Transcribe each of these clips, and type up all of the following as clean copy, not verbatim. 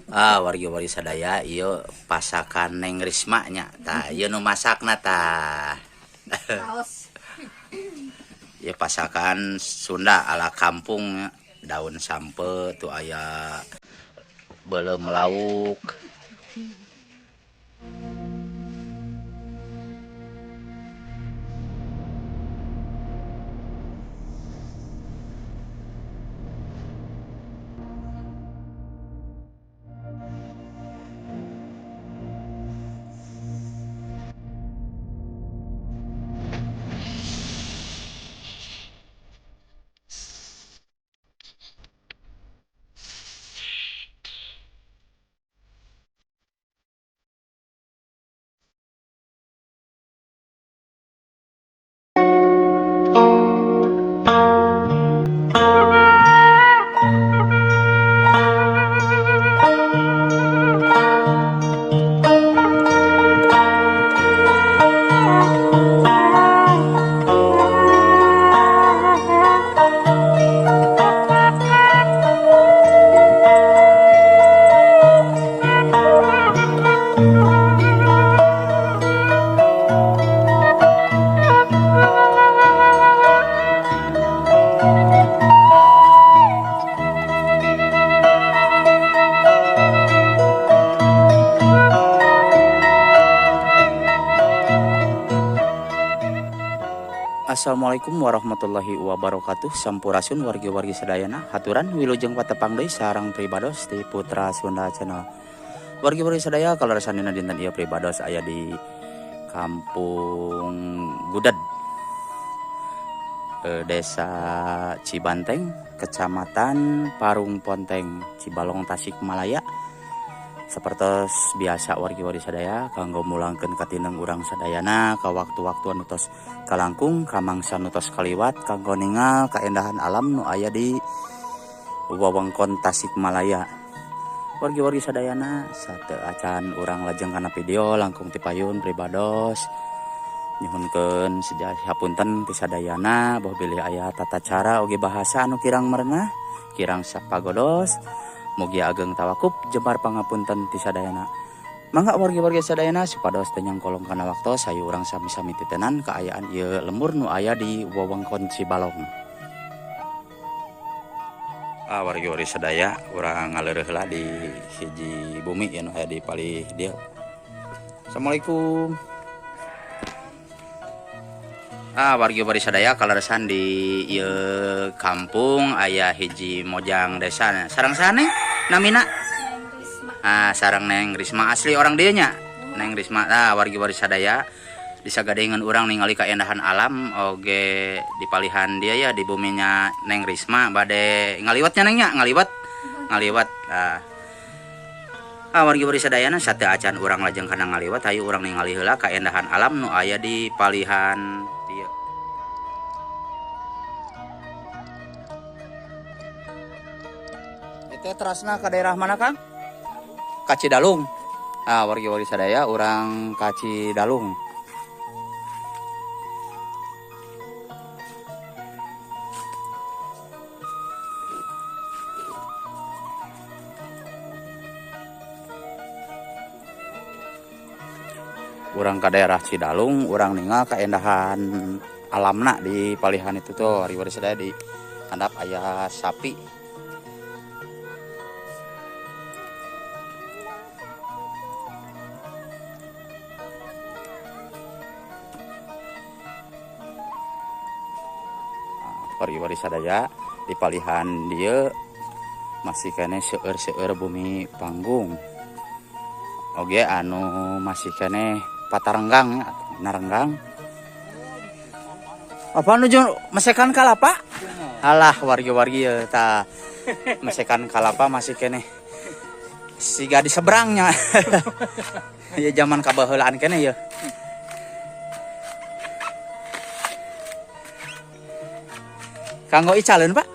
Ah, wargi-wargi sadaya ieu pasakan Neng Risma nya. Tah, ieu nu masakna tah. Saos. Ieu pasakan Sunda ala kampung nya. Daun sampe tuh aya beuleum lauk. Assalamualaikum warahmatullahi wabarakatuh. Sampurasun wargi-wargi sadayana. Haturan wilujeng patepang deui sareng pribados di Putra Sunda Channel. Wargi-wargi sadaya kaleresan dina dinten ieu pribados aya di Kampung Guded, Desa Cibanteng, Kecamatan Parung Ponteng, Cibalong, Tasikmalaya. Sapertos biasa wargi-wargi sadaya kanggo mulangkeun katineng urang sadayana ka waktu-waktu anu tos kalangkung ka mangsa nu tos kaliwat kanggo ningal kaendahan alam nu aya di wewengkon Tasikmalaya. Wargi-wargi sadayana sateu acan urang lajeng kana video langkung tipayun pribados nyuhunkeun hapunten ti sadayana boh bilih aya tata cara oge bahasa anu kirang merenah kirang sapagodos. Mugi ageng tawakup jembar pangapunten ti sadayana. Mangga wargi-wargi sadayana supados teu nyangkolong kana waktos hayu urang sami-sami titenan kaayaan ieu lembur nu aya di wewengkon Cibalong. Ah, wargi-wargi sadaya urang ngaleureuh heula di hiji bumi ieu nu aya di palih dieu. Assalamualaikum. Ah, wargi-wargi sadaya kaleresan di ieu kampung aya hiji mojang desa. Sareng saha Neng? Namina? Neng Risma. Ah, sareng Neng Risma asli orang dieu nya. Neng Risma. Ah, wargi-wargi sadaya disagadengeun urang ningali kaendahan alam oge di palihan dia ya di buminya Neng Risma bade ngaliwatnya Neng nya, ngaliwat. Ngaliwat. Ah. Ah, wargi-wargi sadayana sateu acan urang lajeng kana ngaliwat hayu urang ningali heula kaendahan alam nu aya di palihan dieu. Itu terasna ke daerah mana Kang? Ka Cidalung. Ah, wargi-wargi sadaya urang ka Cidalung. Urang ke daerah Cidalung, urang ningal kaendahan alamna di palihan itu tuh wargi-wargi sadaya di handap aya sapi. Wargi-wargi sadaya di palihan dieu masih keneh seueur-seueur bumi panggung. Oge anu masih keneh patarenggang ya, narenggang. Apa nuju mesekan kalapa? Alah wargi-wargi ya ta mesekan kalapa masih keneh siga di seberangnya. Ya zaman kabaheulaan keneh ya. Kanggo icaleun Pak?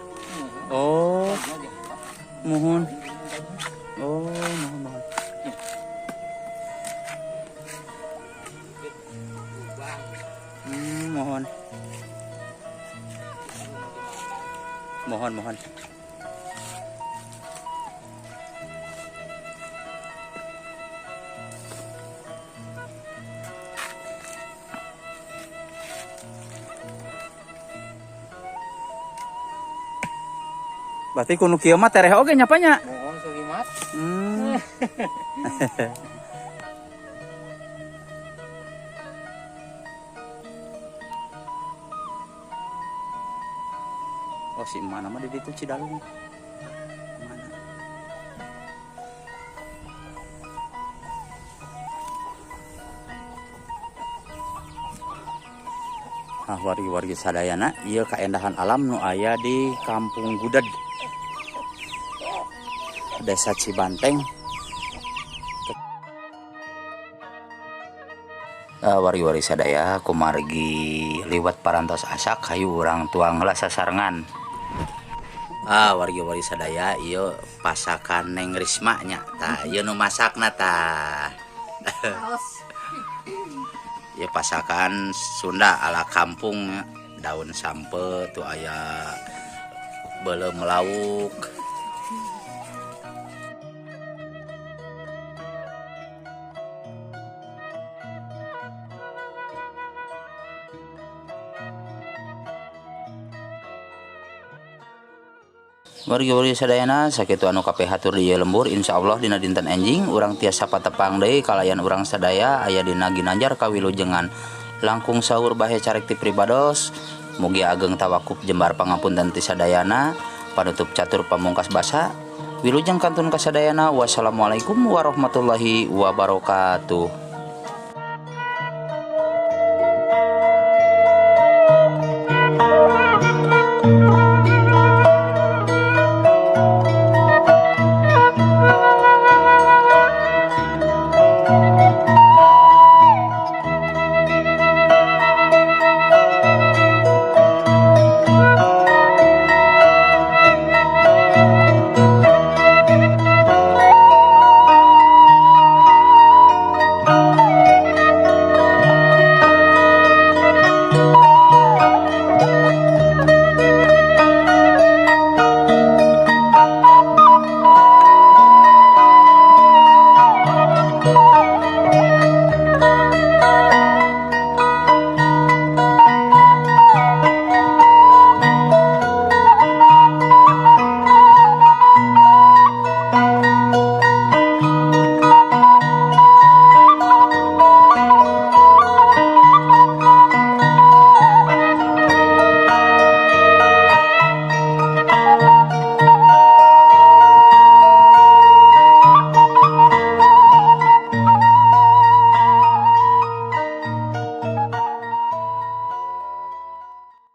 Oh. Muhun. Oh, muhun muhun. Mohon. Mohon, mohon. Berarti kuno kieu mah tereh oge nya Pak nya. Mohon sulimat. Oh si mana mah di ditu Cidalung. Mana? Ah wargi-wargi sadayana ieu kaendahan alam nu aya di Kampung Guded, Desa Cibanteng. Wargi-wargi sadaya kumargi liwat parantos asak hayu urang tuang heula sasarengan. Wargi-wargi sadaya ieu pasakan Neng Risma nya. Tah ieu nu masakna tah. Ieu pasakan Sunda ala kampung nya. Daun sampe tuh aya beuleum lauk. Wargi-wargi sadayana sakitu anu kapihatur di ieu lembur, insyaallah dina dinten enjing urang tiasa patepang deui kalayan urang sadaya aya dina Ginanjar kawilujengan langkung sahur bahe carek ti pribados. Mugi ageng tawakup jembar pangapunten ti sadayana. Panutup catur pamungkas basa wilujeng kantun kasadayana. Wassalamualaikum warahmatullahi wabarakatuh.